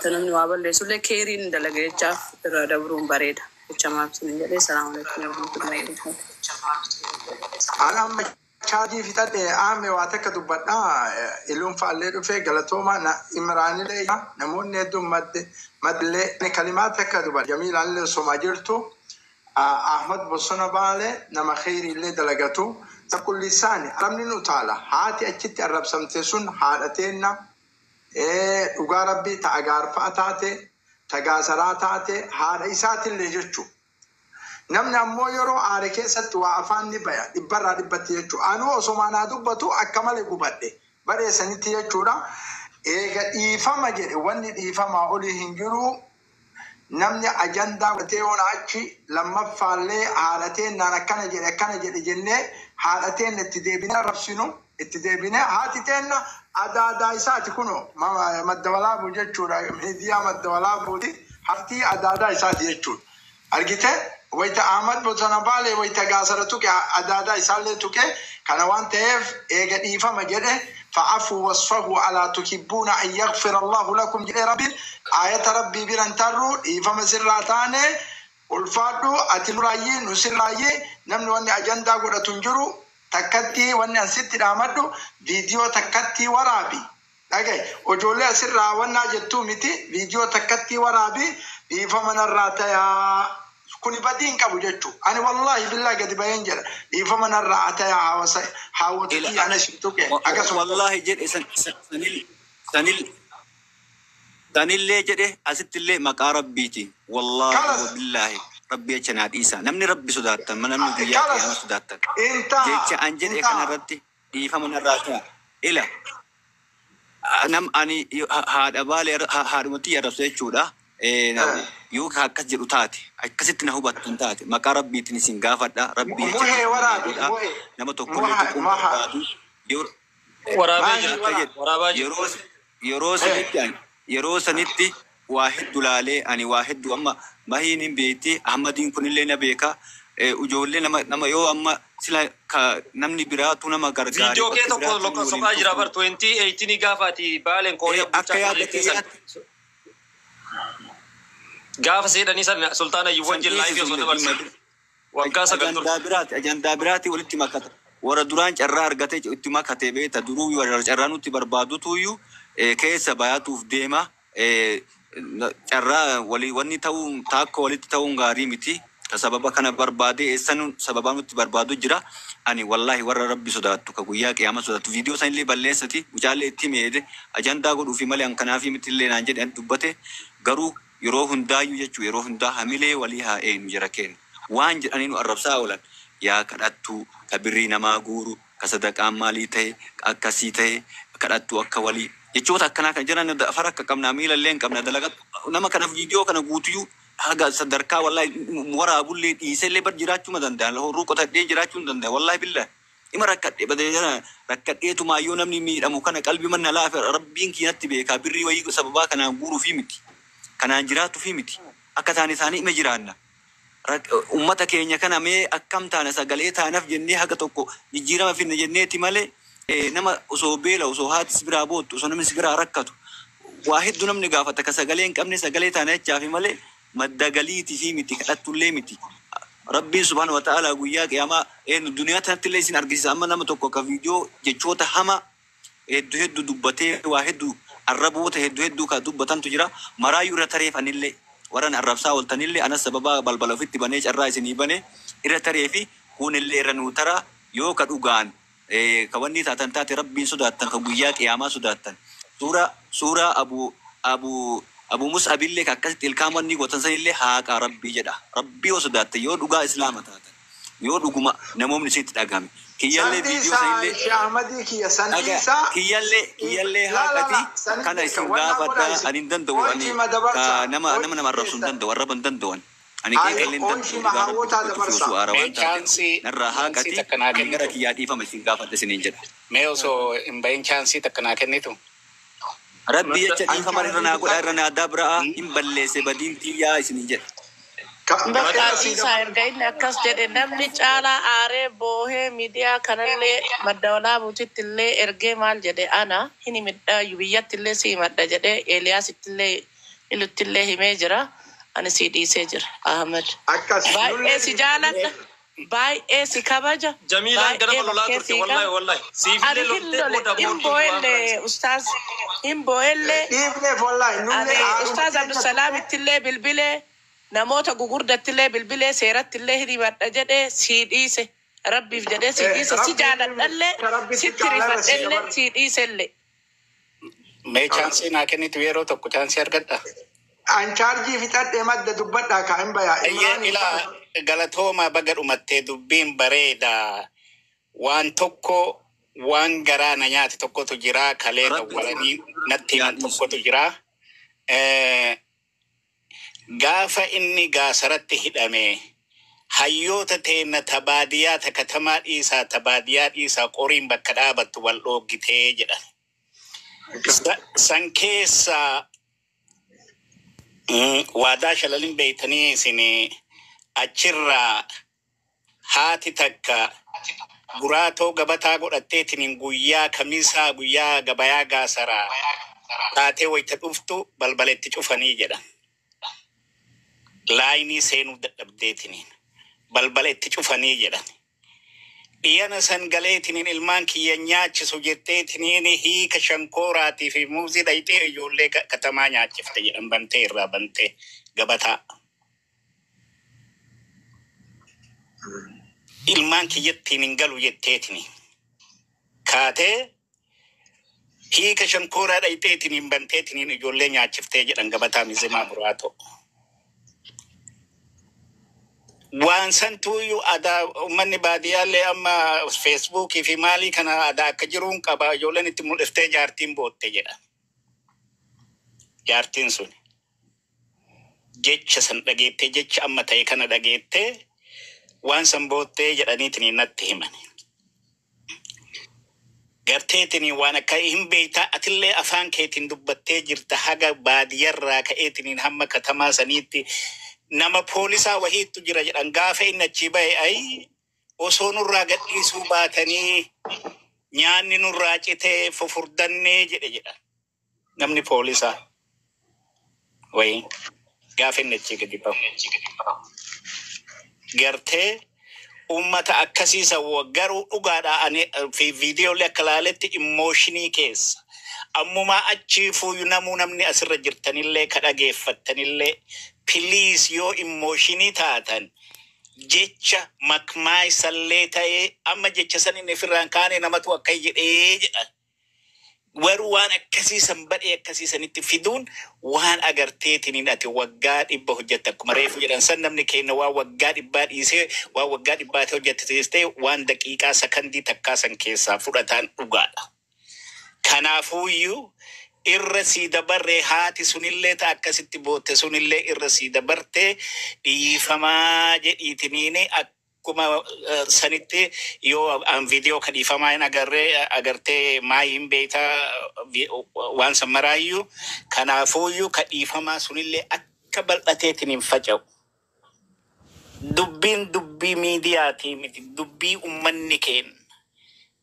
Wata namni waa balleessullee keeriin dalaga jechaaf irra dabruun bareeda. Jecha maaf isin jedhee, salaamu alaikum warahmatullahi wabarakatuh. Ana amma chaajii fixadhe, aame waa takka dubbadha. Iluun faallee dhufee, galatooma na Imraanillee, namoonni hedduun madde madillee kalimaa takka dubbadha. Jamiilaallee osoma jirtu, Ahmad Bosona Baale nama kheyriillee dalagatu. Sabqullisaani arabni nu taala, haati achitti arrabsamte sun haadha teenna. Dhugaa rabbii ta agaarfaa taate, ta gaasaraa taate, haadha isaatillee jechuu. Namni ammoo yeroo aare keessatti waa afaan ni baya dhibbarraa dhibbatti jechuudha. Anuu osoma naa dubbatu akka malee gubadhe bareessanitti jechuudha. Eega dhiifama jedhe, wanni dhiifamaa olii hin jiru. Namni ajandaa godhatee yoona achi lammaffaallee haadha teennaan akkana jedhe, akkana jedhe jennee haadha teenna itti deebinee arrabsinu, itti deebinee haati teenna adaadaa isaati kunoo Madda Walaabuu jechuudha. Miidiyaa Madda Walaabuuti, haati adaadaa isaati jechuudha. Argite, wayita Ahmad Bosona Baalee wayita gaasara tuqe, adaadaa isaallee tuqe. Kana waan ta'eef eega dhiifama jedhe, فاعفوا واصفحوا ألا تحبون أن يغفر الله لكم jedhe rabbiin. Ayata rabbii biran tarru, dhiifama sirraa taane, ulfaadhu. Ati nuraayyee nu sirraayyee, namni wanni ajandaa godhatu hin jiru. Takkatti wanni an sitti dhaamadhu, viidiyoo takkatti waraabi. Dhagaye, ijoollee asirraa wannaa jettuu miti, viidiyoo takkatti waraabi, dhiifama narraa tayaa, kuni badii hin qabu jechuu. Ani wallaahi billaa gadi baheen jedha, dhiifama narraa tayaa, hawaasa haawwatutii ana isin tuqe akkasuma. Wallahi jedhe, sanil sanillee jedhe, asittillee maqaa rabbiiti. Wallahi Kalas. Wabillaahi rabbi jecha naa dhiisa. Namni rabbi sodaattan, namni guyyaa Kalas. qiyaama sodaattan. Intaa. Jecha an jedhe Intaa. kanarratti dhiifama narraa ta'a. Ila nam ani haadha baalee haadhumatti arrabsa jechuudha. Yoo akkas jedhu taate, akkasitti na hubattan taate, maqaa rabbiitiin isin gaafadha. Rabbii jecha Muhee dhiifama naa waraabi godha. Muhee. Nama tokkollee Muha tuquun muha. barbaadu. Yoo Waraabee Maahii jira. akka waraab. jedhu Waraabaa jira. yeroo sanitti ani yeroo sanitti waa hedduu laalee, ani waa hedduu amma mahiin hin beekti, Ahmadiin kunillee na beeka. Ijoollee nama yoo amma sila ka namni biraatu nama gargaare Viidiyoo kee bakka tokko biraatti namni lokka waliin soqaa jira tuqu bar 2018 gaafa ati baaleen kooriyaa akka bulchaa yaada turte san. kiyyaatti Gaafa seedhanii san Sultaana san wajjin dhiisi live osoo sunne dabarse. dhimma bira Waggaa 9 ture. Ajandaa biraati walitti makata. Warra duraan carraa argatee itti makate beeta, duruu warra carraa nutti barbaadutuyyuu keessa bayaatuuf deema. Carraa walii wanni ta'uu taakka walitti ta'uun gaarii miti. Ka sababa kana barbaade eessan sababaa nutti barbaadu jira. Ani wallahi warra rabbi sodaattu, ka guyyaa qiyaama sodaattu, viidiyoo sanillee balleessati, mucaallee itti himeede ajandaa godhuufi malee an kanaafi miti illee naan jedhe dubbate. Garuu yeroo hundaayyuu jechuu, yeroo hundaa hamilee walii haa eenyu jara keenya. Waan jedhanii nu arrabsaa oolan, yaa kadhattuu ka birrii namaa guuru, ka sadaqaan maalii ta'e, ka akkasii ta'e, kadhattuu akka walii, jechoota akkanaa kan jiran afar akka qabnaa, miilallee hin qabna dalaga nama kana. Viidiyoo kana guutuyyuu haga sadarkaa wallahi waraabullee dhiisellee bar jiraachuu ma danda'an, horruu qotadhee jiraachuu hin danda'an. Wallahi billah ima rakkadhe badee jala rakkadheetumaa yoo namni miidhamu kana qalbii manna laafe, rabbiin kiinatti beekaa, birrii wayii sababaa kanaan guuruufii miti, kanaan jiraatuufii miti, akka taane isaanii ima jiraanna. Ummata keenya kana mee akkam taana, sagalee taanaaf jennee haga tokko jijjiirama finne jenneeti malee, nama osoo beela, osoo haati si biraa boottu, osoo namni si biraa rakkatu, waa hedduu namni gaafata, ka sagalee hin qabne sagalee taana jechaafi malee madda galiitii fi miti, kadhattullee miti. Rabbiin subhaanahu wa ta'ala guyyaa qiyaamaa eenyu duniyaa tanatti illee isin argisiisa. Amma nama tokko akka viidiyoo jechoota hama hedduu hedduu dubbatee, waa hedduu arraboota hedduu hedduu ka dubbatantu jira. Maraayyuu irra tareefanillee, warran arrabsaa ooltanillee, anas sababaa balbala ofitti banee carraa isinii bane irra taree fi kunillee irra nuu tara. Yoo ka dhugaan ka wanni taatan taate, rabbiin sodaattan, ka guyyaa qiyaamaa sodaattan, suuraa abu mus'abillee ka akkasitti ilkaan wanni gootan sanillee haaqaa rabbii jedha. Rabbii yoo sodaattan, yoo dhugaa islaama taatan, yoo dhuguma namoonni isinitti dhagahame, kiyyallee San viidiyoo dhiisaa. sanillee Shee Ahmadii kiyya, san dhaga dhiisaa. kiyyallee Laa laa haaqati laa, san kana beeka isin wannaa godhaa gaafadha. isin Ani hin danda'u ani ooyishii ka dabarsaa nama nama arrabsuu hin ooyishii danda'u, arraba hin danda'u ani. Ani qeeqallee hin danda'u. Ooyishii Dhugaa rabbi hawwotaa dubbachuuf dabarsaa. osoo aara Mee waan taateef chaansii narraa chaansii haaqati takka naa ani gara kennitu. kiyyaa dhiifama isin gaafadha isiniin jedha. Mee osoo hin bahin chaansii takka naa kennitu. Rabbi Madda jecha An dhiifama irra chaansii naa godhaa, irra fixadhe. naa dabra'a, hin balleesse badiin tiyyaa isiniin jedha. Bakka Bakka irra sii dhiisaa, erga inni akkas jedhe namni caalaa aaree boohee miidiyaa kanallee Madda Walaabuutitti illee ergee maal jedhe, ana hin himidha, biyyatti illee si himadha jedhee Eeliyaasitti illee. Iluttillee himee jira. Ani sii dhiisee jira Ahmed. Akkas Baay'ee nullee si jaaladha. Baay'ee si kabaja. Jamiilaan Baay'ee ganama lolaa bakkee turte sii wallahi qaba. wallahi. Ani Siifillee hin loltee lole booda hin mootii waan boo'ellee ustaaz hin boo'ellee. Dhiifneef wallahi Ani nullee aaruma ustaaz keenya Abdusalaam ittillee bilbilee namoota gugurdattillee bilbilee seerattillee hirimadha jedhee sii dhiise. Rabbiif jedhee sii dhiise si Rabbiin jaaladhallee rabbitti sitti caalarra si rifadhellee dabarse. sii dhiisellee. Mee chaansii naa kennitu yeroo tokko chaansii argadha. An chaarjii fixadhee madda dubbadhaa kaa hin bayaa. Ayyee Imraan ilaa galatooma baga dhumattee dubbiin bareeda. Waan tokko waan garaa na nyaate tokkotu jira kalee Rabbi dawwalanii natti yaa himan dhiisu. tokkotu jira. Eh, Gaafa inni gaasaratti hidhame hayyoota teenna ta baadiyyaa ta katamaa dhiisaa ta baadiyyaa dhiisaa qoriin bakka dhaabattu wal dhooggitee jedhan. San keessaa waadaa shalalin beeytanii isin achirraa haati takka guraatoo gabataa godhatteetiin guyyaa kamisaa guyyaa gabayaa gaasaraa taatee wayita dhuftu balbaletti cufanii jedhan. Laayinii seenuu dadhabdeetiniin balbala itti cufanii jedhan. Dhiyana san galeetiniin ilmaan kiyya nyaachisu jetteetiniin hiika shankooraatii fi muuzii dhayxee ijoollee katamaa nyaachifte jedhan bantee irraa bantee gabataa. Ilmaan kiyyattiin hin galu jetteetiniin. Kaatee hiika shankooraa dhayxeetiniin banteetiniin ijoollee nyaachiftee jedhan gabataa mizimaa muraatoo. Waan santuuyyuu aadaa uummanni baadiyyaallee amma feesbuukii fi maalii kana aadaa akka jiruun qaba ijoolleen itti mul'iftee jaartiin bootte jedha. Jaartiin sun jecha san dhageettee jecha amma ta'e kana dhageettee waan san boottee jedhaniitiin natti himan. Garteetiin waan akka hin beektaa atillee afaan keetiin dubbattee jirta haga baadiyyarraa ka'eetiin hamma katamaa saniitti nama poolisaa wahiittu jira jedhan gaafa inni achii bahe ayi osoo nurraa gadhiisuu baatanii nyaanni nurraa citee fufurdannee jedhe jedhan namni poolisaa wayii gaafa inni achii gadi bahu. Gartee uummata akkasiisa garuu dhugaadha ani fi viidiyoolee akka laaletti immooshinii keessa. Ammumaa achii fuuyu namuu namni asirra jirtanillee ka dhageeffattanillee piliis yoo immooshinii taatan jecha makmaayisallee ta'ee amma jecha san inni ofirraan kaane namatu akka jedhee jedha. Garuu waan akkasiisan badhee akkasiisanitti fiduun waan agarteetiniin ati waggaa 100 hojjette akkuma reefu jedhan san namni keenya waan waggaa 100 dhiisee waan waggaa 100 hojjette teessee waan daqiiqaa sakandii takkaa san keessaa fudhataan dhugaadha. Kanaafuuyyuu irra sii dabarree haati sunillee ta akkasitti bootte sunillee irra sii dabartee dhiifamaa jedhiitiniin akkuma sanitti yoo an viidiyoo ka dhiifamaa hin agarree agartee maayii hin beektaa waan san maraayyuu kanaafuuyyuu ka dhiifamaa sunillee akka bal'ateetiin hin faca'u. Dubbiin dubbii miidiyaatii miti dubbii ummanni keenya.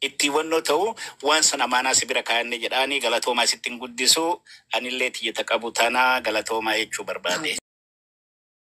Itti wannoo ta'u waan san amaanaa si bira kaa'anne jedhaanii galatoomaa sittiin guddisuu anillee tiyyata qabu tanaa galatoomaa jechuu barbaade.